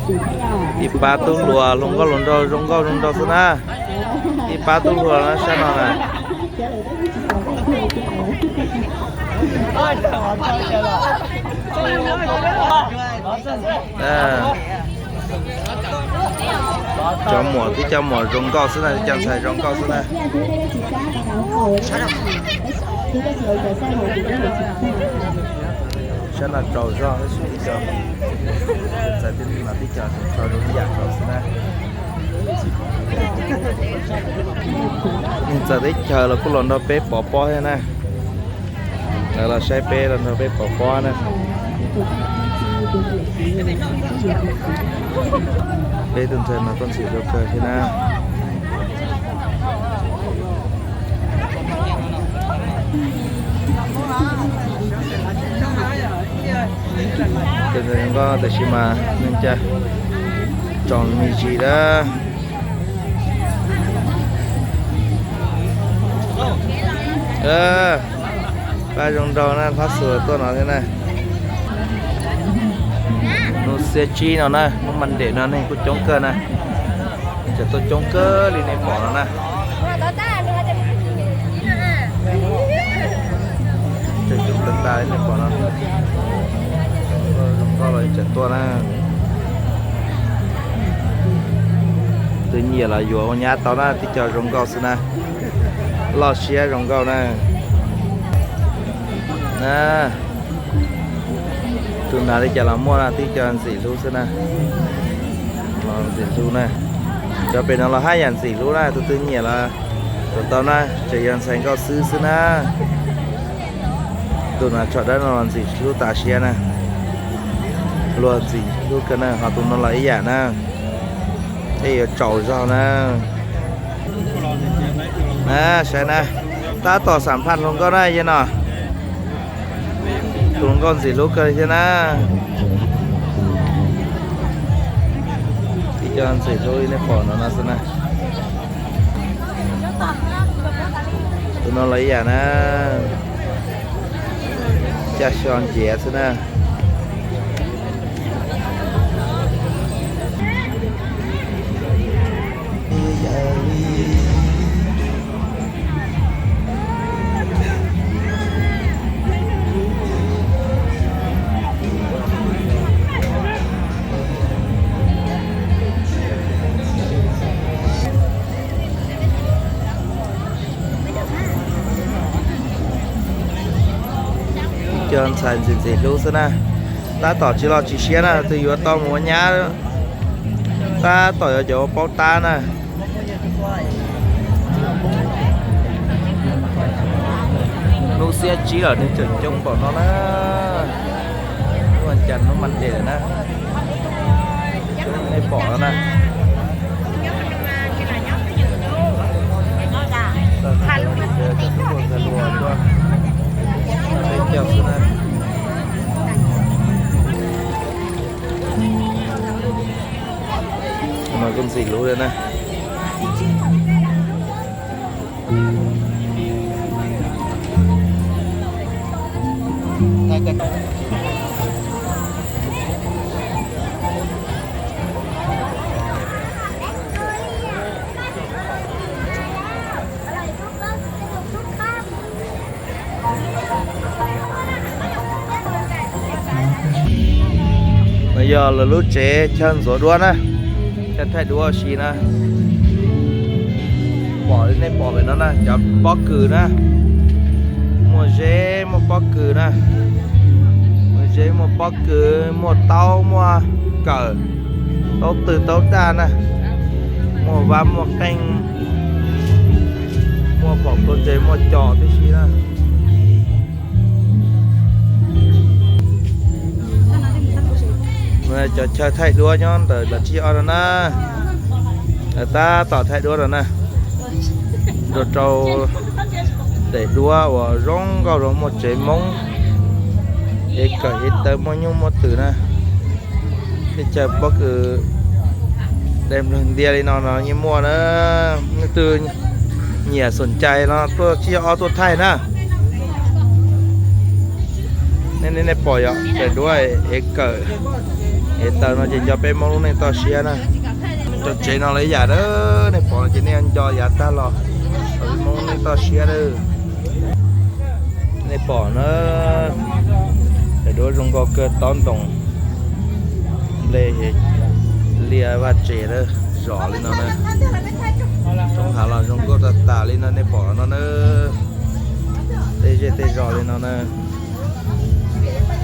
Ib pab tub hluas hluas nkauj hluas nraug zoo nkauj zoo nraug xwb na. Ib pab tub hluas no sab no na. Cov muam, tib co muam zoo nkauj xwb na, tib co ntxhais zoo nkauj xwb na. Sab no tsaus zog tab sis tib co ntxhais tib neeg no tib co tso zoo ib yam nkaus xwb na. Neeg txawv teb chaws los kuj los nrog peb pov pob thiab na. Lawv los saib peb los nrog peb pov pob na. Peb tus ntxhais mas koj ntxim hlub kawg thiab na. Tus ntxhais zoo nkauj tab sis mas neeg cas tsoom me ntsis lawm. Pab zoo nraug na, Fab Xus tuaj no thiab na. Hnub xiab tsib no na, hnub Monday no neeg kuj coob kawg na. Neeg tseem tuaj coob kawg li nej pom no na. Tseem coob kawg tas li nej pom no. Zoo nkauj los tseem tuaj na. Tus nyiam los yuav ua nyab tau na, tib co zoo nkauj xwb na. Loj siab zoo nkauj na. Tus hnav li cas los muaj na, tib co ntxim hlub xwb na. Los ntxim hlub na. Cov pem no los haj yam ntxim hlub na, tus twg nyiam los yuav tau na, tseem yog ntxhais nkauj xwb xwb na. Tus hnav tsho dawb no los ntxim hlub tas siab na. Luag ntxim hlub kawg na, ho tus no los ib yam na. Tej yuav tsaus zog na. Na, saib na, tab tom xam phaj hluas nkauj na yog no. Tus hluas nkauj ntxim hlub kawg thiab na. Ib co ntxim hlub li nej pom no no xwb na. Tus no los ib yam na. Caj xyo nciav xwb na. Cov ntxhais ntxim ntxim hlub xwb na. Tab tom tsis los tsis siab na, tus yuav tau mus ua nyab. Tab tom yuav cov ua paub tab na. Hnub xiab tsib lawm neeg tseem coob npaum no na. Hnub vas cas hnub Monday lawm na. Coob nej pom no na. Tub hluas ntxhais hluas tuaj, peb caug xwb na. Mas kuj ntxim hlub li na. No yog lawv lub tsev chaw ntxuav duab na, chaw thaij duab ua si na. Pom li nej pom pem no na, cov pob kws na, muaj zeb muaj pob kws na, muaj zeb muaj pob kws, muaj taub muaj kawm, taub tw taub daj na, muaj vab muaj qeej, muaj pom plhuav ntses muaj cos tib si na. Cov chaw thaij duab nyob ntawm lawv tsib ob no na. Lawv tab tom thaij duab no na. Rau rau daim duab uas zoo nkauj rau muaj tsev Hmoob, tsev kawm tsev taw muaj nyuj muaj twm na. Teb chaws pob kws dej nplawg ntias li no no yeej muaj na. Leej twg nyiam xom cai no tuaj tsib ob tuaj thaij na. Nej, nej pom yog daim duab es kawm es taws no ces nco peb Hmoob lub neej toj siab na. Cov tsev no lawv yam a, nej pom no ces nej nco yav tag los peb Hmoob lub neej toj siab a. Nej pom na, daim duab zoo nkauj kawg, tob ntoos nplej, liaj vaj tse a, zom li no na. Roob hav los zoo nkauj tag tas li no, nej pom no na. Tej zej tej zos li no na.